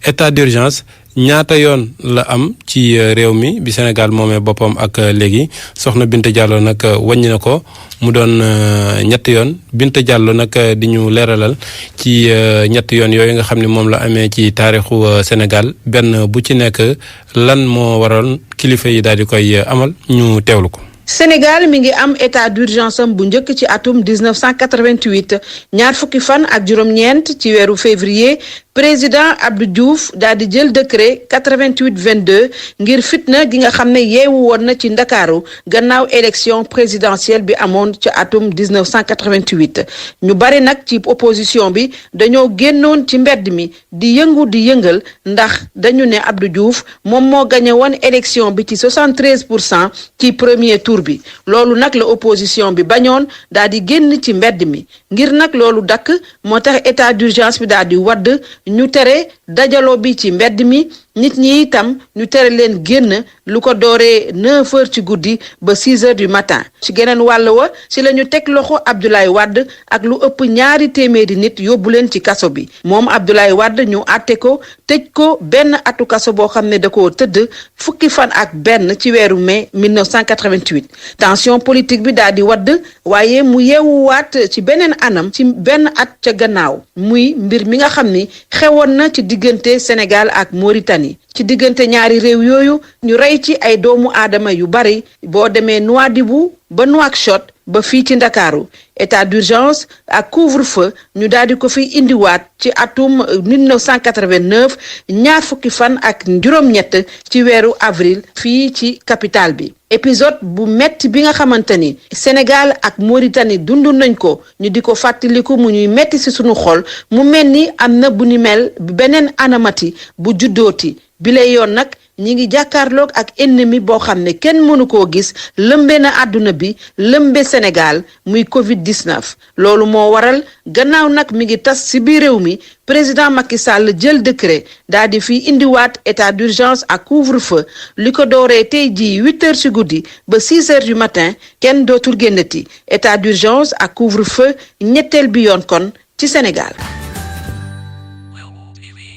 état d'urgence ñaata yoon la am ci réew mi bi Sénégal moomee boppam ak léegi soxna Binta Diallo nag wàññi na ko mu doon ñetti yoon Binta Diallo nag di ñu leeralal ci ñetti yoon yooyu nga xam ne moom la amee ci taarixu Sénégal benn bu ci nekk lan moo waral kilifa yi daal di koy amal ñu teewlu ko. Sénégal mi ngi am état d'urgence am bu njëkk ci atum 1988 ñaar fukki fan ak juróom-ñeent ci weeru février président Abdou Diouf daal di jël décret 88-22 ngir fitna gi nga xam ne yeewu woon na ci ndakaaru gannaaw élection présidentielle bi amoon ci atum 1988 ñu bari nag ci opposition bi dañoo génnoon ci mbedd mi di yëngu di yëngal ndax dañu ne Abdou Diouf moom moo gagné woon élection bi ci 73% ci premier tour bi loolu nag la opposition bi bañoon daal di génn ci mbedd mi ngir nag loolu dakk moo tax état d'urgence bi daal di wadd ñu tere dajaloo bi ci mbedd mi nit ñi itam ñu tere leen génn lu ko dooree 9 heures ci guddi ba 6 heures du matin ci geneen wàll wa ci la ñu teg loxo Abdoulaye Wade ak lu ëpp 200 nit yóbbu leen ci kaso bi moom Abdoulaye Wade ñu àtte ko tëj ko benn atu kaso boo xam ne da koo tëdd fukki fan ak benn ci weeru mai 1988 tension politique bi daal di wadd waaye mu yeewuwaat ci beneen anam ci benn at ca gannaaw muy mbir mi nga xam ni xewoon na ci diggante Sénégal ak Mauritanie ci diggante ñaari réew yooyu ñu rey ci ay doomu aadama yu bari boo demee Nouadhibou ba Nouakchott ba fii ci Ndakaaru état d'urgence ak couvre-feu ñu daal di ko fi indiwaat ci atum 1989 ñaar fukki fan ak juróom-ñett ci weeru avril fii ci capitale bi épisode bu metti bi nga xamante ni Sénégal ak Mauritanie dund nañ ko ñu di ko fàttaliku mu ñuy metti ci sunu xol mu mel ni am na bu ni mel beneen anamati bu juddooti bi lay yoon nag ñi ngi jàkkaarloog ak ennemi boo xam ne kenn mënu koo gis lëmbe na àdduna bi lëmbe Sénégal muy Covid-19 loolu moo waral gannaaw nag mi ngi tas ci biir réew mi président Macky Sall jël décret daal di fi indiwaat état d'urgence ak couvre-feu li ko dooree tey jii 8 heures ci guddi ba 6 heures du matin kenn dootul génnati état d'urgence ak couvre-feu ñetteel bi yoon kon ci Sénégal.